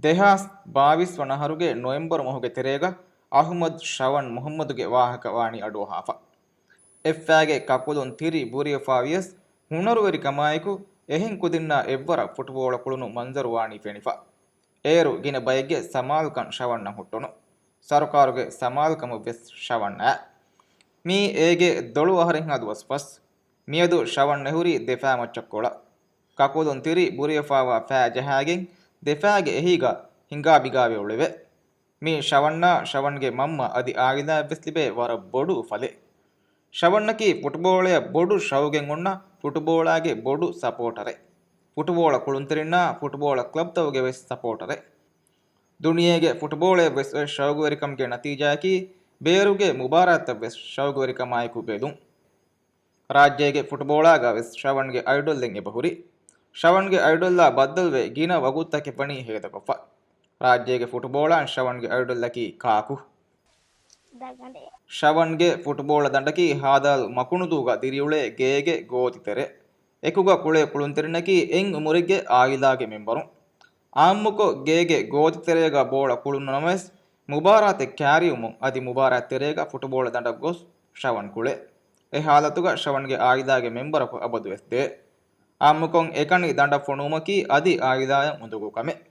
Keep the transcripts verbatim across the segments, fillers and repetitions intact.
ދެހާސް ބާވީސް ވަނަ އަހަރުގެ ނޮވެމްބަރު މަހުގެ ތެރޭގަ އަހުމަދު ޝަވަން މުހައްމަދުގެ ވާހަކަ ވާނީ އަޑުއަހާފަ. އެއްފާގެ ކަކުލުން ތިރި ބުރިއަފާވިޔަސް، ހުނަރުވެރިކަމާއެކު އެހެން ކުދިންނާ އެއްވަރަށް ފުޓުބޯޅަ ކުޅުނު މަންޒަރު ވާނީ ފެނިފަ. އޭރު ގިނަ ބައެއްގެ ސަމާލުކަން ޝަވަންނަށް ހުއްޓުނު. ސަރުކާރުގެ ސަމާލުކަމަށްވެސް ޝަވަން އައި. މީ އޭގެ ދޮޅު އަހަރެއްހާ ދުވަސް ފަސް. މިއަދު ޝަވަން ނެހުރީ ދެފާ މައްޗަށް ކޮޅަށް. ކަކުލުން ތިރި ބުރިއަފާވާ ފައި ޖަހާގެން ދެފާގެ އެހީގަ ހިނގާބިގާވެ އުޅެވޭ. މީ ޝަވަންނާ ޝަވަންގެ މަންމަ އަދި އާއިލާއަށްވެސް ލިބޭ ވަރަށް ބޮޑު އުފަލެއް. ޝަވަންނަކީ ފުޓުބޯޅަޔަށް ބޮޑު ޝައުގެއް އޮންނަ ފުޓުބޯޅާގެ ބޮޑު ސަޕޯޓަރެއް. ފުޓުބޯޅަ ކުޅުންތެރިންނާ ފުޓުބޯޅަ ކްލަބްތަކުގެ ވެސް ސަޕޯޓަރެއް. ދުނިޔޭގެ ފުޓުބޯޅަޔަށްވެސް އޮތް ޝައުގުވެރިކަމުގެ ނަތީޖާއަކީ ބޭރުގެ މުބާރާތަށްވެސް ޝައުގުވެރިކަމާއެކު ބެލުން. ރާއްޖޭގެ ފުޓުބޯޅާގަ ވެސް ޝަވަންގެ އައިޑޮލްއެއް އެބަހުރި. ޝަވަންގެ އައިޑޮލްއާ ބައްދަލުވެ ގިނަ ވަގުތުތަކެއް ވަނީ ހޭދަކޮށްފަ. ރާއްޖޭގެ ފުޓުބޯޅާން ޝަވަންގެ އައިޑޮލްއަކީ ކާކު؟ ޝަވަންގެ ފުޓުބޯޅަ ދަނޑަކީ ހާދާލު މަކުނުދޫގަ ދިރިއުޅޭ ގޭގެ ގޯތި ތެރެއެއް. އެކުގަ ކުޅޭ ކުޅުންތެރިންނަކީ އެއް އުމުރެއްގެ އާއިލާގެ މެންބަރުން. އާއްމުކޮށް ގޭގެ ގޯތި ތެރޭގަ ބޯޅަ ކުޅުނު ނަމަވެސް، މުބާރާތެއް ކާރިއުމުން އަދި މުބާރާތް ތެރޭގަ ފުޓުބޯޅަ ދަނޑަށް ގޮސް ޝަވަން ކުޅޭ. އެ ހާލަތުގަ ޝަވަންގެ އާއިލާގެ މެންބަރަކު އަބަދުވެސް ދޭ. އާއްމުކޮށް އެކަނި ދަނޑަށް ފޮނުވުމަކީ އަދި އާއިލާއަށް އުނދަގޫ ކަމެއް.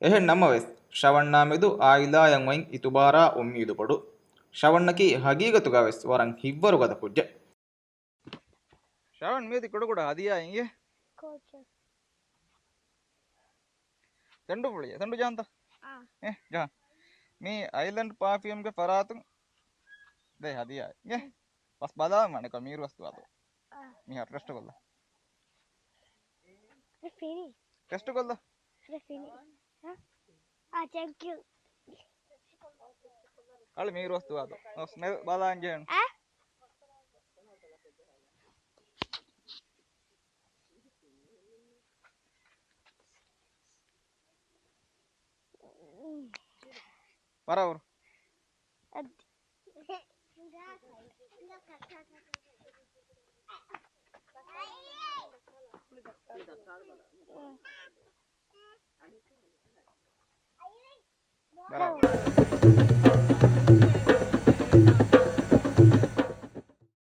އެހެން ނަމަވެސް، ޝަވަންނާމެދު އާއިލާއަށް އޮތް އިތުބާރާ އުއްމީދު ބޮޑު. ޝަވަންނަކީ ހަގީގަތުގަވެސް ވަރަށް ހިތްވަރު ގަދަ ކުއްޖެއް. ޝަވަން މިއަދު ކުޑަކުޑަ ހަދިޔާ އިނގޭ. ކޯޗަށް. ސެންޑު ފުޅިއެއް. ސެންޑު ޖަހަންތަ؟ އާ. އެ، ޖަހަން. މީ އައިލެންޑް ޕާފިއުމްގެ ފަރާތުން. ދޭ ހަދިޔާ އިނގޭ. ބަސް ބަލާ މަނެކޮ މީރު ވަސް ދުވާތޯ. އާ. މިހާރު ޓެސްޓް ކޮށްލާ. ދެ ފިނި. ޓެސްޓް ކޮށްލާ. ދެ ފިނި. ހަ؟ އާ، ތެންކް ޔޫ. އަޅެ މީރު ވަސް ދުވާތޯ. އޮސް މެ ބަލާން ޖެހެން. އަ؟ ވަރަށް ހުރު. އަދި. ބަރާބަރު.